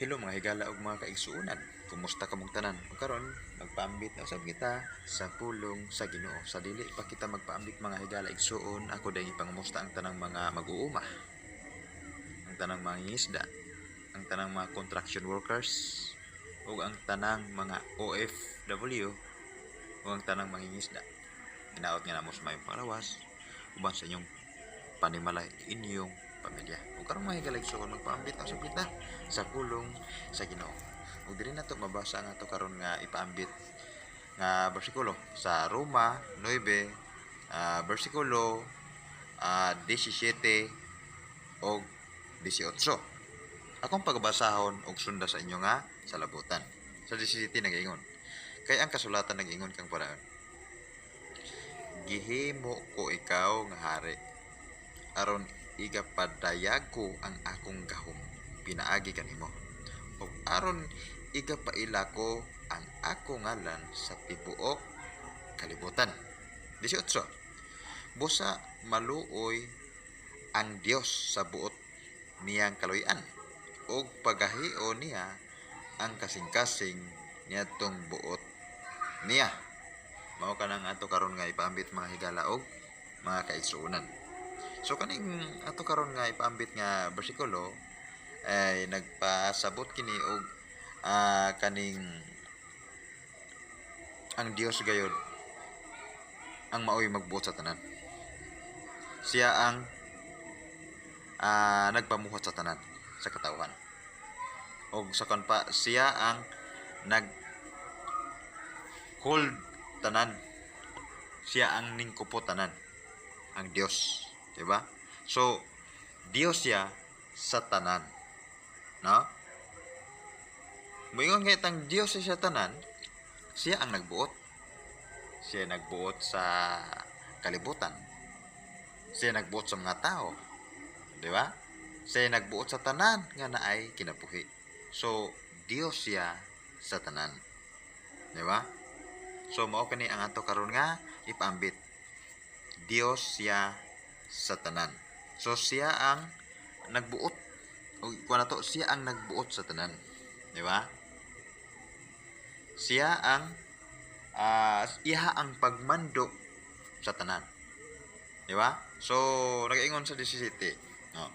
Hello, mga higala ug mga kaigsuonan. Kumusta kamong tanan? Ug karon magpaambit na usab kita sa pulong sa Ginoo. Sa dili pa kita magpaambit, mga higala, igsuon, ako dayong ipangumusta ang tanang mga mag-uuma, ang tanang mga mangingisda, ang tanang mga construction workers, ug ang tanang mga OFW, ug ang tanang mangingisda. Hinaot nga namo sa maayong panglawas uban sa inyong panimalay, inyong pamilya. Ug karon, mga higala, igsuon, magpaambit na usab kita sa pulong sa Ginoo. Ug diri nato mabasa ang ato karon nga ipaambit nga bersikulo sa Roma 9 bersikulo 17 og 18. Akong pagbasahon og sunda sa inyo nga salabutan. Sa 17 nagaingon: "Kay ang kasulatan nag-ingon kang Paraon, 'Gihimo ko ikaw nga hari aron igapadayag ko ang akong gahom pinaagi kanimo ug aron igapaila ko ang akong ngalan sa tibuok kalibutan.'" 18. "Busa maluoy ang Dios sa buot niyang kaluy-an ug pagahio niya ang kasing-kasing niadtong buot niya." Mao kanang ato karon nga ipaambit, mga higala og mga kaigsuonan. So kaning ato karon nga ipaambit nga bersikulo ay nagpasabot kini og kaning ang Dios gayod ang maoy magbuot sa tanan. Siya ang nagpamuhat sa tanan sa katawhan. Og sa kon pa, siya ang nag hold tanan. Siya ang ningkupo tanan. Ang Dios, di ba? So Dios siya sa tanan. No? Moingon kay tang Dios siya sa tanan, siya ang nagbuot. Siya nagbuot sa kalibutan. Siya nagbuot sa mga tao. Di ba? Siya nagbuot sa tanan nga naay kinabuhi. So, Dios siya sa tanan. Di ba? So, mao kani ang ato karon nga ipaambit. Dios siya sa tanan. So, siya ang nagbuot. O kuan na to, siya ang nagbuot sa tanan. Di ba? Siya ang iya ang pagmando sa tanan. Di ba? So, nagaingon sa 17. No?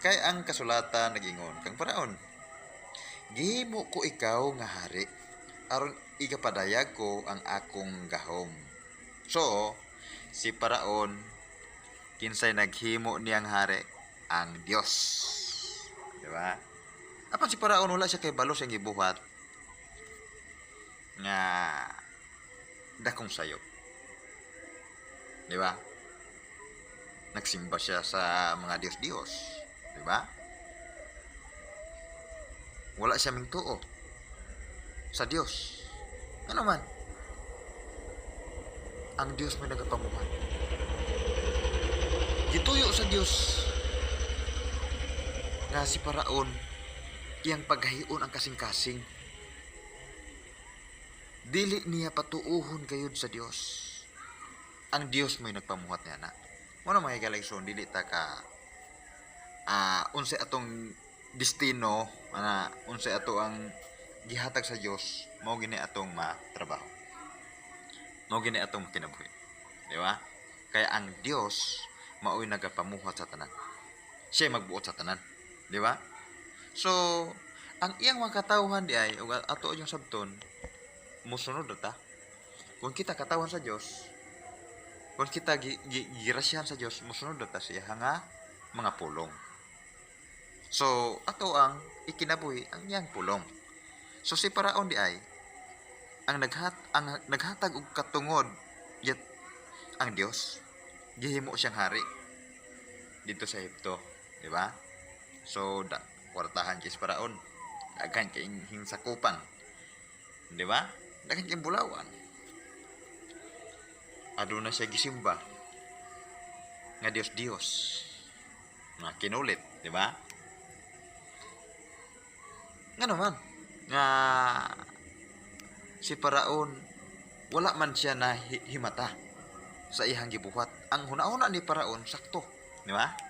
"Kay ang kasulatan nagingon kang Paraon, 'Gihimo ko ikaw nga hari aron igapadayag ko ang akong gahom.'" So, si Paraon, kinsay naghimo niyang hari? Ang Dios. Di ba? Apan si Paraon, wala siya kahibalo sa gibuhat nga dakong sayop. Di ba? Nagsimba siya sa mga Diyos-Diyos. Di ba? Wala siya mingtuo sa Diyos. Ano man? Ang Diyos may nagapamuhat. Gituyo sa Diyos nga si Paraon iyang paghahion ang kasing-kasing. Dili niya patuuhon gayud sa Dios. Ang Dios may nagpamuhat niya na. Mao na, mga higala, igsoon, dili ta ka unsay atong destino ana, unsay ato ang gihatag sa Dios, mao gini atong matrabaho. Mao gini atong kinabuhi. Di ba? Kaya ang Dios mao'y nagapamuhat sa tanan. Siya magbuot sa tanan. Di ba? So, ang iyang mga katawhan di ay ug ato yung sabton, musunod na ta. Kung kita katawhan sa Dios, kung kita girasyahan sa Dios, musunod na ta siya nga mga pulong. So, ato ang ikinabuhi ang iyang pulong. So si Paraon di ay ang naghatag og katungod yet ang Dios, gihimo siyang hari dito sa Ehipto, di ba? So da, kwartahan kay si Paraon. Daghan kay sakupan. Di ba? Daghan kay bulawan. Aduna siya gisimba nga Dios Dios. Nga kinulit, di ba? Nga naman, nga si Paraon wala man siya na himata sa iyang gibuhat. Ang huna-huna ni Paraon sakto, di ba?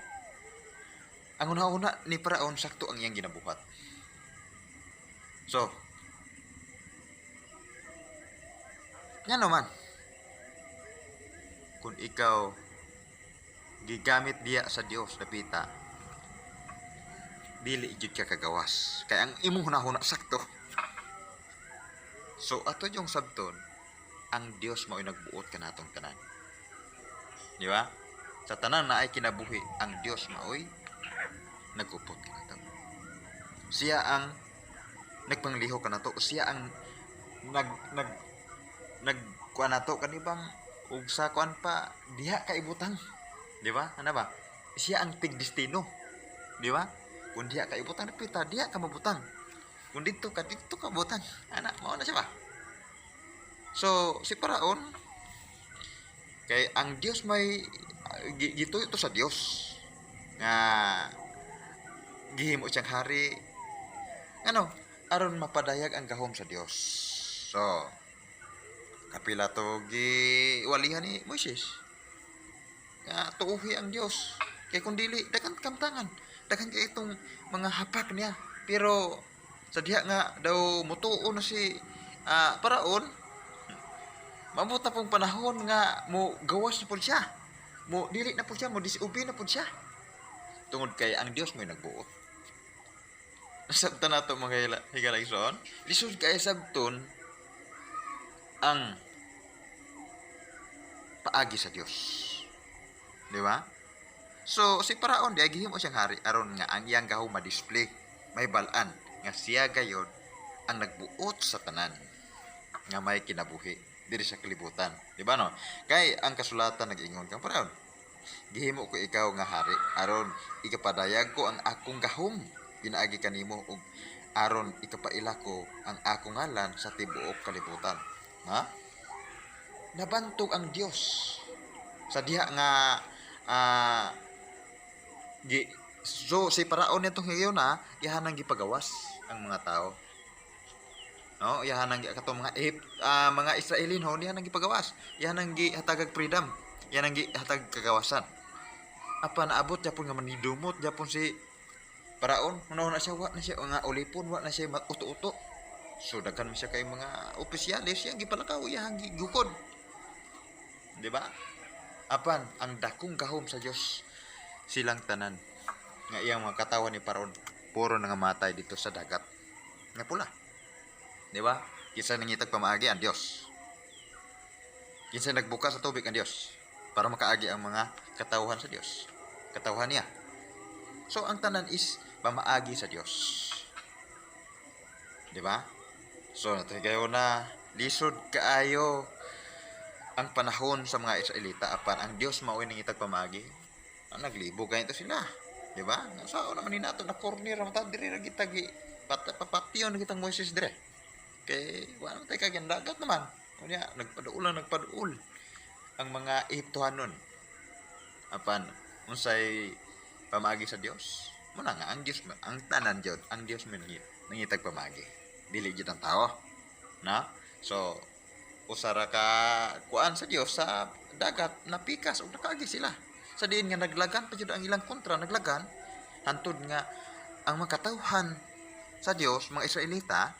Ang huna-huna ni Paraon, sakto ang iyang ginabuhat. So, nga naman, kung ikaw gigamit diya sa Dios dapita, dili jud ka kagawas. Kay ang imong hunahuna sakto. So ato yung sabton, ang Dios mao'y nagbuot kanatong tanan. Di ba? Sa tanan na ay kinabuhi, ang Dios mao'y nagupot kanato. Siya ang nagpanglihok kanato, siya ang nag nag nag kuan nato kanibang ug sa kuan pa diha ka ibutang. Di ba? Ano ba? Siya ang tigdestino. Di ba? Kung diha ka ibutang dapita, diha ka mabutang. Kung didto ka, didto ka butang. Ana, mao na siya ba? So, si Paraon, kay ang Dios may gituyo to sa Dios nga gihimo siyang hari, ano, aron mapadayag ang gahom sa Dios. So, kapila to gi walihan ni Moises nga tuuhi ang Dios, kay kung dili, daghan kamtangan, daghan kay itong mga hapak niya. Pero sa diha nga daw mutuo na si Paraon, maabot na pong panahon nga mo gawas na pud siya, mo dili na pud siya, mo disobey na pud siya, tungod kay ang Dios mo'y nagbuot. Nasabtan nato, mga higalayson, lisod kay sabton ang paagi sa Dios, di ba? So si Paraon di gihimo siyang hari aron nga ang iyang gahom ma-display, may balaan nga siya gayod ang nagbuot sa tanan nga may kinabuhi diri sa kalibutan, di ba, no? Kay ang kasulatan nag-ingon kang Paraon, "Gihimo ko ikaw nga hari aron ikapadayag ko ang akong gahom pinaagi kanimo ug aron ikapaila ko ang akong ngalan sa tibuok kalibutan." Ha, nabantog ang Dios sa diha nga gi so si Paraon nitong higayon na iyahan ang gipagawas ang mga tao, no? Iyahan ang katong mga mga Israelinhon, iyahan ang gipagawas, iyahan ang gihatagag freedom, iyahan ang gihatag kagawasan. Apan naabot japon nga manidumot japon si Paraon, na siya, wa na siya nga ulipon, wa na siya uto-uto. So daghan man siya kay mga opisyales, iyang gipalakaw, iyang gigukod, di ba? Apan ang dakong gahom sa Dios, silang tanan nga iyang mga katawan ni Paraon puro nangamatay dito sa Dagat nga Pula, di ba? Kinsa nangitag pamaagi? Ang Dios. Kinsa nagbuka sa tubig? Ang Dios, para makaagi ang mga katawhan sa Dios, katawhan niya. So ang tanan is pamaagi sa Dios, di ba? So kayo na lisod kaayo ang panahon sa mga Israelita, apan ang Dios mao'y nangitag pamaagi. Ang naglibog ganito sila, di ba? Sa naman ni nato na corner ra ta diri, ra kita gi papatyon na kitang Moises dire kay wala man tay kagyan, dagat naman. Unya nagpaduol lang nagpaduol ang mga Ehiptohanon. Apan unsay pamaagi sa Dios? Muna nga ang Dios, ang tanan jud, ang Dios man nangitag pamaagi, dili jud ang tao na. So usara ka kuan sa Dios sa dagat, napikas ug nakaagi sila sa diin nga naglagan pa jud ang ilang kontra, naglagan hantod nga ang mga katawhan sa Dios, mga Israelita,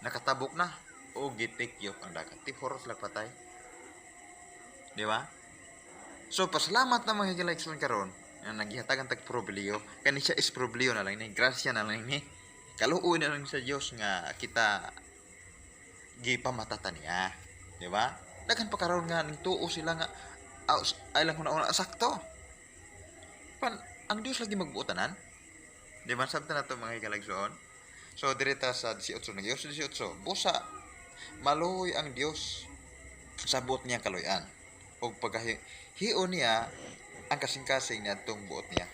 nakatabok na o gitikyop ang dagat, tipor sila patay, di ba? So pasalamat na, mga higalayson, karon nga nagihatagan tag probilyo. Kani siya is probilyo na lang ni, grasya na lang ni, kaluoy na lang sa Dios nga kita gipamatata niya, di ba? Daghan pa karon nga ning tuo sila nga ay lang una sakto pan ang Dios lagi magbuotanan, di ba? Sabta na to, mga higalagson. So direta sa 18, nag 18, busa maluoy ang Dios sa buot niyang kaluyan ug pagkahion niya ang kasing-kasing niadtong buot niya.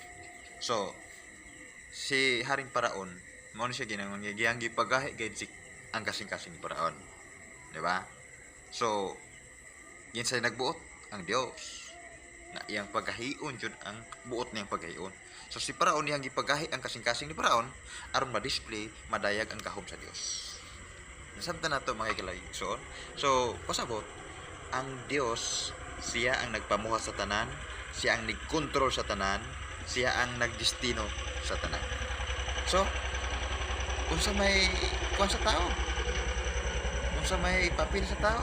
So si Haring Paraon, mao ni siya ginangon nga giyang gipagahi gayud si ang kasing-kasing ni Paraon, di ba? So ginsay nagbuot? Ang Dios na iyang pagkahion jud ang buot niyang pagkahion. So si Paraon, iyang gipagahi ang kasing-kasing ni Paraon aron ma-display, madayag ang gahom sa Dios. Nasabtan nato, mga higalayson. So pasabot ang Dios, siya ang nagpamuhat sa tanan, siya ang nagkontrol sa tanan, siya ang nagdestino sa tanan. So Unsa may kuan sa tao, unsa may papel sa tao.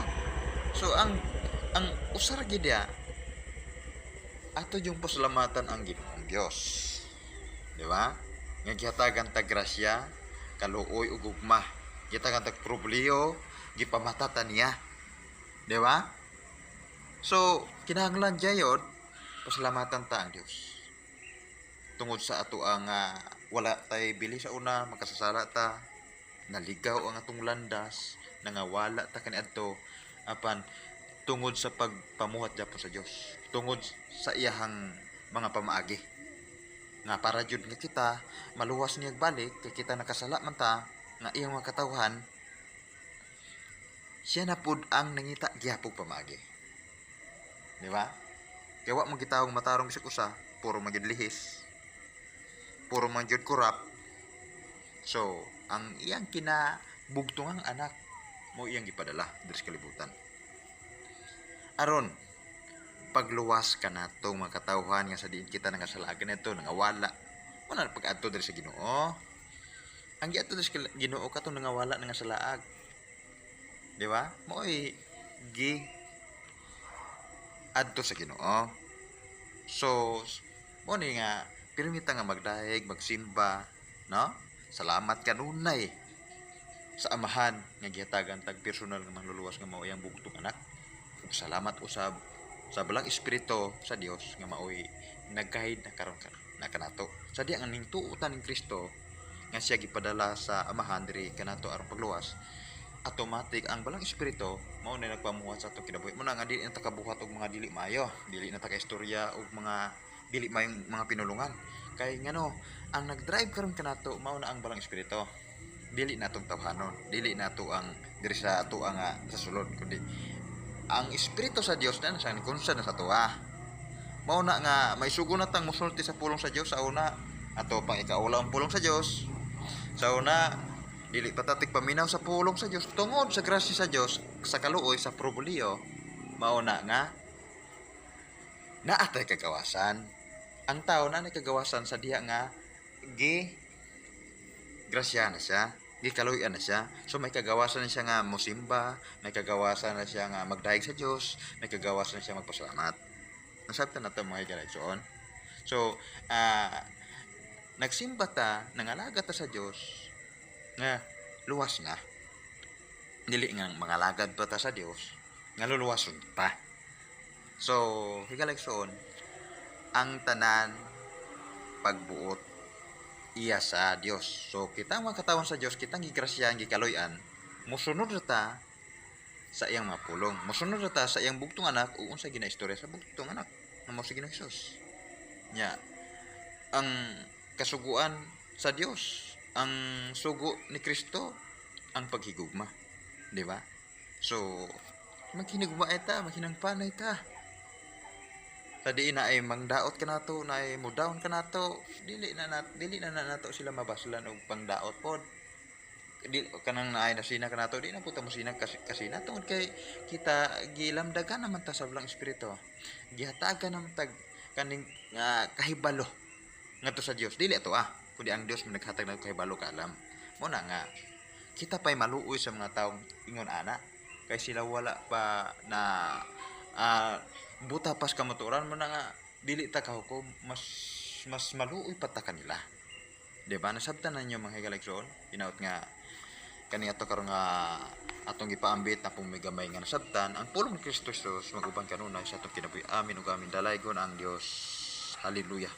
So ang usar gid ya, ato yung pasalamatan ang Ginoong Dios, di ba, nga gihatagan ta grasya, kaluoy ug gugma, gihatagan ta probleo, gipamata ta niya, di ba? So kinahanglan jayod pasalamatan ta ang Dios tungod sa ato ang wala tay bili sa una, makasasala ta, naligaw ang atong landas, nangawala ta kaniadto, apan tungod sa pagpamuhat gyapon sa Dios, tungod sa iyahang mga pamaagi nga para jud nga kita maluwas niya balik kay kita nakasala man ta nga iyang mga katawhan, siya na pud ang nangita gihapon pamaagi, di ba? Kay wa man gitawong matarong bisag usa, puro man gyud lihis, puro man gyud corrupt. So ang iyang kinabugtungang anak mo iyang gipadala diri sa kalibutan aron pagluwas kanato mga katawhan nga sa diin kita nangasalagan nito, nangawala. Wala na pag-adto diri sa Ginoo. Ang giadto diri sa Ginoo katong nangawala, nangasalaag, di ba? Mo'y gi adto sa Ginoo. So mo ni nga pirmi ta nga magdayeg, magsimba, no? Salamat kanunay sa Amahan nga gihatagan tag personal nga manluluwas nga mao iyang bugtong anak. Ug salamat usab sa Balang Espiritu sa Dios nga maoy nag-guide na karon ka na kanato. Sa di ang ning tuotan ning Kristo nga siya gipadala sa Amahan diri kanato aron pagluwas, automatic ang Balang Espiritu mao na nagpamuhat sa atong kinabuhi. Mo na nga dili na ta kabuhat og mga dili maayo, dili na ta kaistorya og mga dili maayong mga pinulungan. Kay ngano, ang nag-drive karon kanato mao na ang Balang Espiritu. Dili natong tawhanon, dili nato ang diri sa ato ang sa sulod, kundi ang Espiritu sa Dios na sa kunsa na sa tuwa. Mao na nga maisugo na tang mosulti sa pulong sa Dios sa una, ato pang ikaula ang pulong sa Dios. Sa una dili pa ta paminaw sa pulong sa Dios, tungod sa grasya sa Dios, sa kaluoy, sa probulio, mao na nga naa tay kagawasan. Ang tao na kagawasan sa diha nga gi grasya na siya, gikaluy-an na siya. So may kagawasan na siya nga mosimba, may kagawasan na siya nga magdayeg sa Dios, may kagawasan na siya magpasalamat. Nasabtan na to, mga higalaigsoon. So nagsimba ta, nangalaga ta sa Dios nga luwas na. Dili nga mangalagad pa ta sa Dios nga luluwason pa. So higalaigsoon, ang tanan pagbuot iya sa Dios. So kita mga katawan sa Dios, kitang gigrasyahan, gikaluy-an, mosunod ra ta sa iyang mga pulong. Mosunod ra ta sa iyang bugtong anak ug unsa ginaistorya sa bugtong anak nga mao si Ginoong Hesus. Nya ang kasuguan sa Dios, ang sugo ni Kristo, ang paghigugma, di ba? So maghinigugma ta, maghinangpanay ta. Sa diin na ay mangdaot kanato, na ay mudown kanato, dili na, na nato sila mabaslan og pangdaot pod. Di kanang naay nasina kanato, di na po ta mosina kasi kasina tungod kay kita gilamdagan naman ta sa Balang Espiritu. Gihatagan naman tag kaning kahibalo ngadto sa Dios. Dili ato kundi ang Dios man naghatag ng kahibalo, kaalam. Mo na nga kita pa'y maluoy sa mga taong ingon ana kay sila wala pa na buta pas kamatuoran. Mo na nga dili ta kahukom, mas mas maluoy pa ta kanila, di ba? Nasabtan na ninyo, mga higalaigsoon, hinaut nga kani ato karon nga atong gipaambit na pong may gamay nga nasabtan ang pulong ni Kristo Jesus mag-uban kanunay sa atong kinabuhi. Amin ug amin. Dalaygon ang Dios. Hallelujah.